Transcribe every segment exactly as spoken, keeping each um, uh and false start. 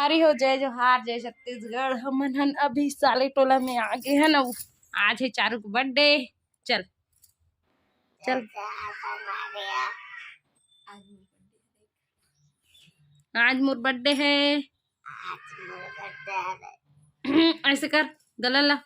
अरे हो, जय जोहार, जय छत्तीसगढ़। हमन हन अभी साले टोला में आ गे हन। अउ आज हे चारू के बर्थडे। चल, चल। आज मोर बर्थडे हे। ऐसे कर, गला ला।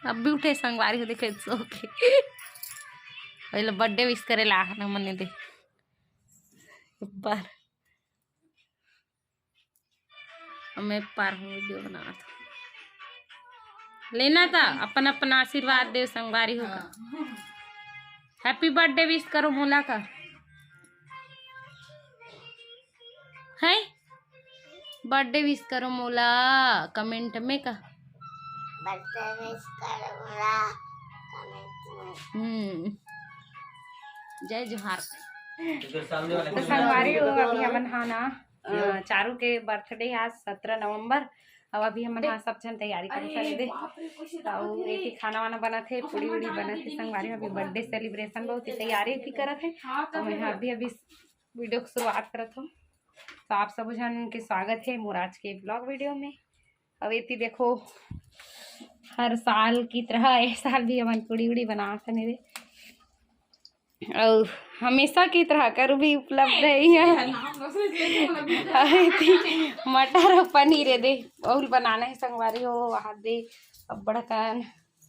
अब भी उठे संगवारी हो, देखे सो के। पहले बर्थडे विश करे ला ना मने दे। ऊपर। अब मैं पार हूँ, वीडियो बनात हूँ। लेना था अपन अपन आशीर्वाद देव संगवारी हो का। हैप्पी बर्थडे विश करो मोला का। है बर्थडे विश करो मोला कमेंट में का। बर्थडे विश करो मोला कमेंट में। हम्म, जय जोहार। तो संगवारी हो, अभी हमन हा ना, अ, चारू के बर्थडे आज सत्रह नवंबर। अब अभी हमन हा सब झन तैयारी करत हन दे। अउ एती खाना वाना बनत हे, पूड़ी उड़ी बनत हे संगवारी हो। अभी बर्थडे सेलिब्रेशन बहुत ही तैयारी भी करत हे। तो मैं हा अभी अभी वीडियो के शुरुआत करत हूँ। तो आप सब झन के स्वागत हे मोर आज के ब्लॉग वीडियो में। अब एती देखो, हर साल की तरह ए साल भी हमन पूड़ी उड़ी बनात हन रे। अउ हमेशा की तरह करू भी उपलब्ध हे इहाँ। अउ एती मटर अउ पनीर हे दे, अउ बनाना हे संगवारी हो, वहाँ दे अब्बड़ कन।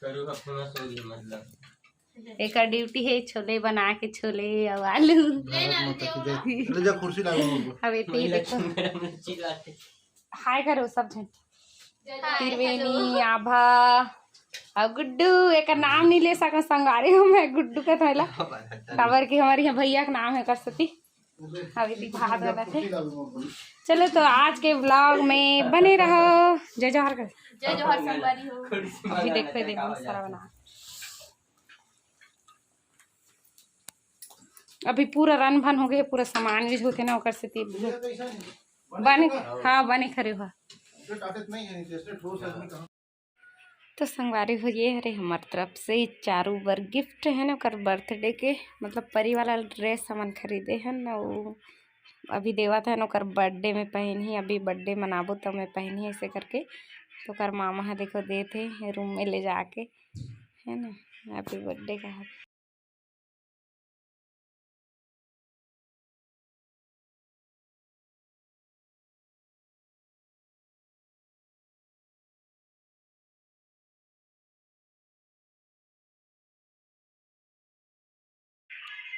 करू का पूरा सो गया मतलब। एकर ड्यूटी हे छोले बना के, छोले अउ आलू। भारत माता की जय। ले जा कुर्सी ला लो। अब एती देखो। हाय करो सब झन। त्रिवेणी, आभा अउ गुड्डू। एकर नाम नहीं ले सकन संगवारी हो, मैं गुड्डू का थैला। काबर कि हमर इहाँ भैया के नाम हे एकर सेती। अभी भी भात बनत हे। चलो तो आज के ब्लॉग में बने रहो। जय जोहार कर। जय जोहार संगवारी हो। अभी देखो, देखो बहुत सारा बना। अभी पूरा रन भन हो गए, पूरा सामान यूज होते ना ओकर सेती। बने, हाँ बने खरे हुआ। तो संगवारी हो, ये हरे हमर तरफ से चारू बर गिफ्ट हे ना, ओकर बर्थडे के, मतलब परी वाला ड्रेस हमन खरीदे हन ना, वो अभी देवत हन, ओकर बर्थडे में पहनही, अभी बर्थडे मनाबो त में पहनही ऐसे करके। तो ओकर मामा ह देखो देत हे रूम में ले जाके, है ना, हैप्पी बर्थडे का।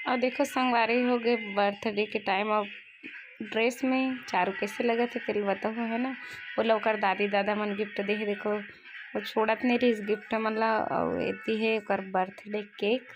अउ देखो संगवारी हो गे बर्थडे के टाइम, अब ड्रेस में चारू कैसे लगत हे तेल बताओ, है ना। ओला ओकर दादी दादा मन गिफ्ट दे हे, देखो वो छोड़त नहीं रहिस गिफ्ट मन ला। अउ एती हे ओकर बर्थडे केक।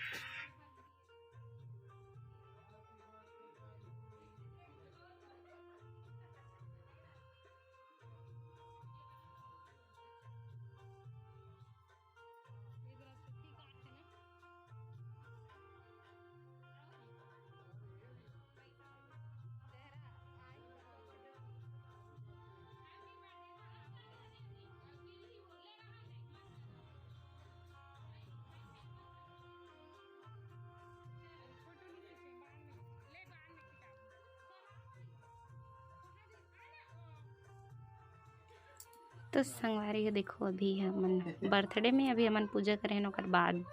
तो संगवारी हो, देखो, अभी हमन बर्थडे में, अभी हमन पूजा करे हन, ओकर बाद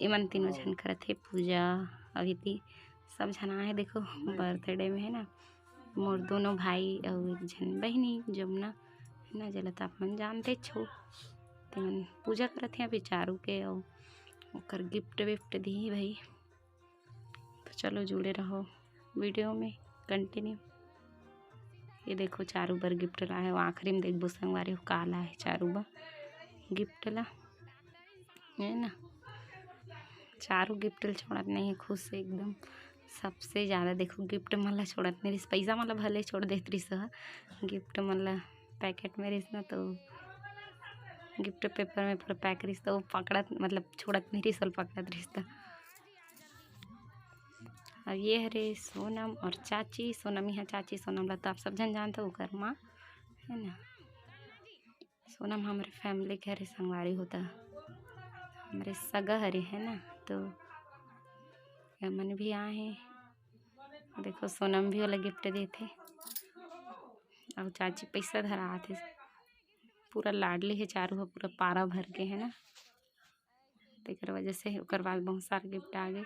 एमन तीनों झन करत हे पूजा। अभी ती सब झन आए हे, देखो, बर्थडे में, है ना, मोर दोनों भाई अउ एक झन बहिनी जमुना, है ना, जेला त आप मन जानते छो। तेमन पूजा करत हे अभी चारू के, अउ ओकर गिफ्ट विफ्ट दिही भाई। तो चलो जुड़े रहो वीडियो में कंटिन्यू। ये देखो चारू बर गिफ्ट लाए हे, आखिरी में देखबो संगवारी हो का लाए हे चारू बर गिफ्ट ला, है ना। चारू गिफ्ट ल छोड़त नहीं हे, खुश हे एकदम। सबसे ज़्यादा देखो गिफ्ट मन ला छोड़त नहीं रहिस, पैसा मन ला भले छोड़ देत रहिस ह, गिफ्ट मन ला पैकेट में रहिस ना, तो गिफ्ट पेपर में पूरा पैक रहिस, तो वो पकड़त, मतलब छोड़त नहीं रहिस, ओला पकड़त रहिस त। अब ये हरे सोनम और चाची, सोनम यहाँ चाची, सोनम ला तो आप सब झन जानते हो, ओकर माँ है ना। सोनम हमरे फैमिली के हरे संगवारी हो त, हमरे सगा हरे है ना, तो एमन भी आए हे। देखो, सोनम भी ओला गिफ्ट देथे। अउ चाची पैसा धरात हे। पूरा लाडली हे चारू ह, पूरा पारा भर के हे ना, तेकर वजह से ओकर बाद बहुत सारा गिफ्ट आ गे।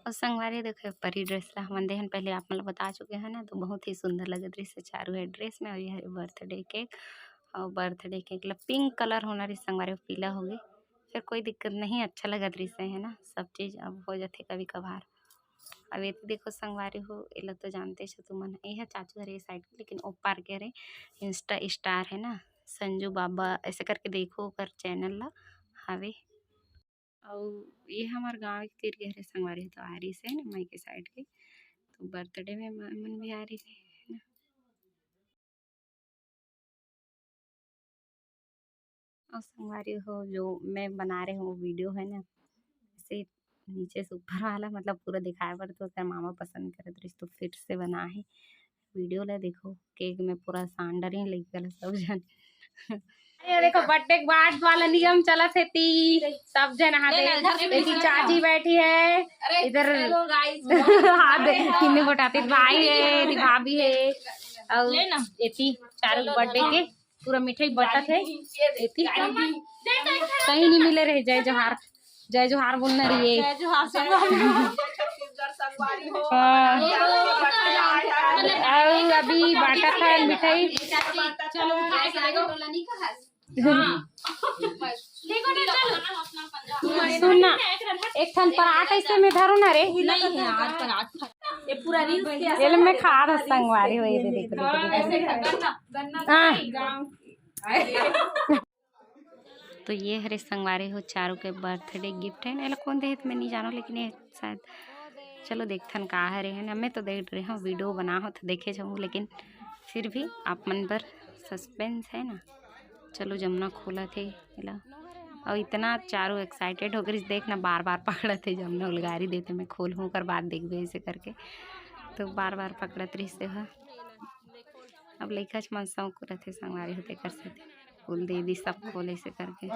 अउ संगवारी देखो, ये परी ड्रेस ला हमन देहन, पहले आप मन ला बता चुके हैं ना, तो बहुत ही सुंदर लगत रहिस हे चारू हे ड्रेस में। अउ ये हरे बर्थडे केक, अउ बर्थडे केक ला पिंक कलर होना रहिस संगवारी, पीला होगे, फिर कोई दिक्कत नहीं, अच्छा लगत रहिस हे ना, सब चीज अब हो जाथे कभी कभार। अब ये तो देखो संगवारी हो, एला तो जानते छो तुमन, ये ह चाचू हरे साइड के, लेकिन ओ पार के हरे इंस्टा स्टार है ना, संजू बाबा, ऐसे करके देखो ओकर चैनल ला, हावे। अउ ये हमर गाँव के तीर के हरे संगवारी हो, तो आ रहिस हे ना माई के साइड के, तो बर्थडे में म-, मन भी आ रहिस हे ना। अउ संगवारी हो, जो मैं बना रहे हूँ वो वीडियो है ना, इसे नीचे से ऊपर वाला मतलब पूरा दिखाए बर, तो ओकर मामा पसंद करत रहिस, तो फिर से बना है। वीडियो ला देखो, केक में पूरा सांडर ही लग गया सब जन। ये देखो, बर्थडे के बाद वाला नियम चलत हे ती, सब जन हाथे। एती चाची बैठी है, इधर हाथ दे, किन्ने गोटाती भाई है, एती भाभी है, अउ एती चारू बर्थडे के पूरा मिठाई बटत है। एती कहीं नहीं मिले रहे। जय जोहार, जय जोहार बोलना रहिए। जय जोहार संगवारी हो। हाँ। अउ अभी बांटत है मिठाई। चलो, हाँ। सुन ना, एक ठन परात ऐसे में धरो ना रे। नहीं है आज परात। ये पूरा रील्स के ये ले मैं खा रहा संगवारी हो, ये दे, देखो, देखो, देखो। हाँ। तो ये हरे संगवारी हो, चारू के बर्थडे गिफ्ट है ना, एला कौन देहे त मैं नहीं जानो, लेकिन ये शायद, चलो देखथन का हरे है ना, मैं तो देख रहे हूँ, वीडियो बना हो तो देखे जाऊँ, लेकिन फिर भी आप मन बर सस्पेंस है ना। चलो जमुना खोलत हे एला, अउ इतना चारू एक्साइटेड हो गइस, देख ना बार बार पकड़त हे जमुना, उलगारी देथे मैं खोलहूँ ओकर बाद देखबे ऐसे करके, तो बार बार पकड़त रहिस हे। अब लइका मन शौक रथे संगवारी हो, तेकर सेती बोल दे दी सब खोल ऐसे करके।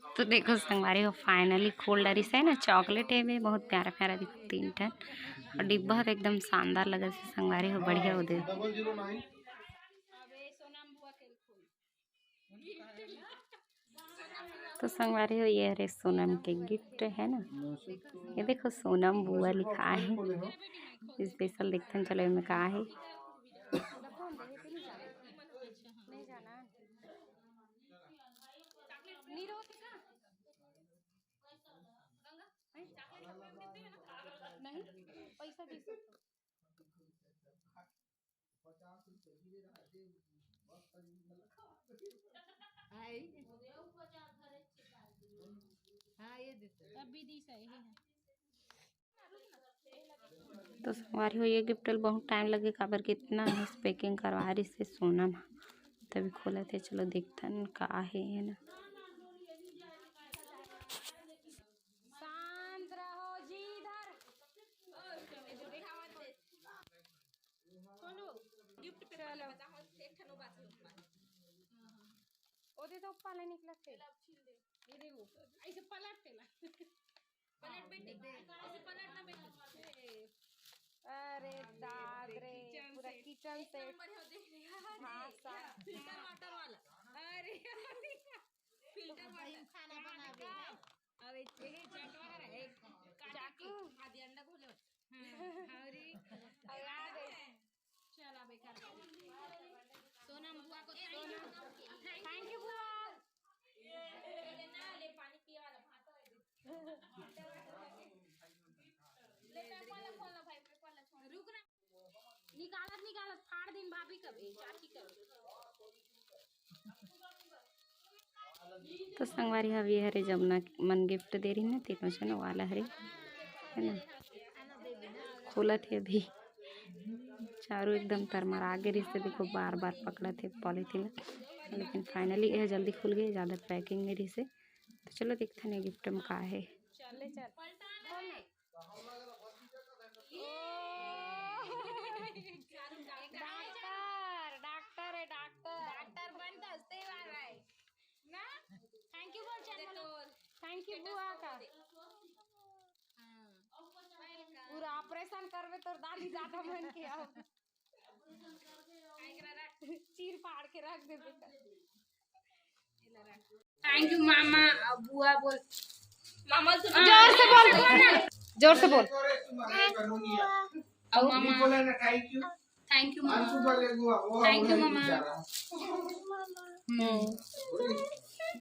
तो देखो संगवारी हो, फाइनली खोल डारिस हे ना, चॉकलेट हे बे, बहुत प्यारा प्यारा दिखो तीन ठन, अउ डिब्बा ह तो एकदम शानदार लगत हे संगवारी हो, बढ़िया हो दे। तो संगवारी हो, ये हरे सोनम के गिफ्ट है ना, ये देखो सोनम बुआ लिखा है, स्पेशल देखथन चलो एमे का है। आई। हाँ, ये देते। अभी दी सही है। तो संगवारी हो, ये गिफ्ट ल बहुत टाइम लगे, काबर कि इतना मस्त पैकिंग करवा रहिस हे सोनम ह, तभी खोलत हे। चलो देखथन का हे, है ना। शांत रहो जी इधर। खोलो। गिफ्ट पे चलो। बताओ, एक ठन बात है ऊपर। ओदे तो ऊपर ले निकलत हे। ये देखो, ऐसे पलट तेला। पलट बेटी, ऐसे पलट ना बेटी। अरे दाद रे, किचन पूरा सेट। किचन एक सेट। नंबर है, देख ले। हाँ, सा। फिल्टर वाटर वाला। अरे, फिल्टर वाटर। खाना बनावे है। अब एक, एक चटवा है, एक काटे चाकू। के आधी अंडा को ले। हाँ, हाँ रे। अब आ गए। चला बेकार। सोनम बुआ को thank you। Thank you बुआ। ले ना, ले पानी पिए वाला भात है। ले ना, पहला खोल लो भाई, पहला खोल। रुक ना। निकालत, निकालत फाड़ दिन भाभी कभी, चाची कभी। तो संगवारी हो, ये हरे जमुना मन गिफ्ट दे रही ना, तीनों जन वाला हरे, है ना। खोलत हे अभी, चारों एकदम तरमरा गे रहिस हे, देखो बार बार पकड़त हे पॉलीथीन ला, लेकिन finally यह जल्दी खुल गए, ज़्यादा पैकिंग नहीं रहिस हे। तो चलो देखते हैं गिफ्ट में का है। चल ले चल। डॉक्टर, डॉक्टर है, डॉक्टर। डॉक्टर बन तो हंसते ही मार रहा है ना। Thank you बोल, चल बोलो। Thank you बुआ का। हाँ। पूरा ऑपरेशन करबे तोर दादी दादा मन के अब। चीर फाड़ के रख दे बेटा। Thank you मामा। अब बुआ बोल। मामा से जोर से बोल, जोर से बोल। अब मामा। Thank you mama. Thank you mama. Hmm.